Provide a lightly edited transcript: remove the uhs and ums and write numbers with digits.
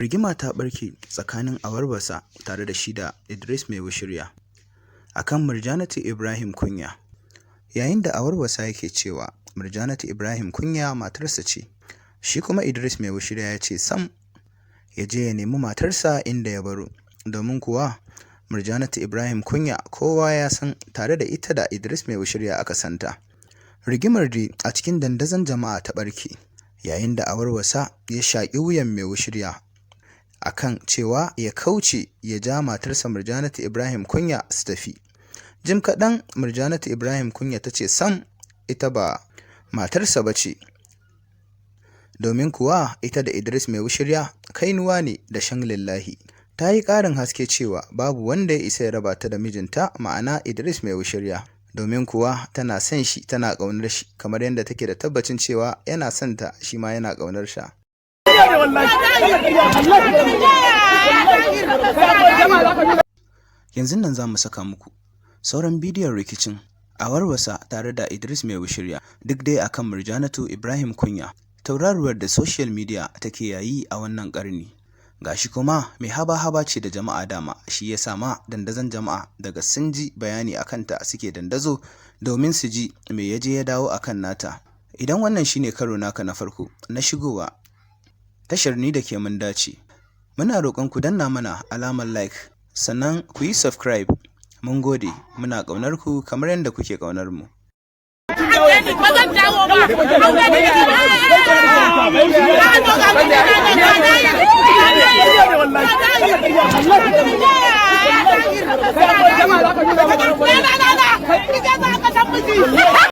Rigima ta ɓarke tsakanin Awarwasa tare da shi da Idris Mai Wushirya a kan Murjanatu Ibrahim Kunya. Yayin da Awarwasa yake cewa Murjanatu Ibrahim Kunya matarsa ce, shi kuma Idris Mai Wushirya ya ce sam ya je ya nemi matarsa inda ya baro, domin kuwa Murjanatu Ibrahim Kunya kowa ya san tare da ita da Idris Mai Wushirya aka santa. Rigimar dai a cikin dandazon jama'a ta ɓarke, yayin da Awarwasa ya shaƙi wuyan Mai Wushirya a kan cewa ya kauce ya ja matarsa Murjanatu Ibrahim Kunya su tafi. Jim kaɗan Murjanatu Ibrahim Kunya ta ce sam ita ba matarsa ba ce, domin kuwa ita da Idris Mai Wushirya kainuwa ne da shan lillahi. Ta yi ƙarin haske cewa babu wanda ya isa ya raba ta da mijinta ma'ana Idris Mai Wushirya, domin kuwa tana son shi tana ƙaunar shi kamar yadda take da tabbacin cewa yana son ta shi ma yana ƙaunar ta. Yanzun nan za mu saka muku sauran bidiyon rikicin Awarwasa tare da Idris Mai Wushirya duk dai akan Murjanatu Ibrahim Kunya, tauraruwar da social media take yayi a wannan ƙarni. Ga shi kuma mai haba-haba ce da jama'a dama, shi ya sa ma dandazon jama'a daga sun ji bayani a kanta suke dandazo domin su ji me ya je ya dawo a kan nata. Idan wannan shi ne karo naka na farko na shigowa tashar ni da ke mun dace, muna roƙon ku danna mana alamar like sannan ku yi subscribe. Mun gode, muna ƙaunar ku kamar yadda kuke ƙaunar mu. Ba zan dawo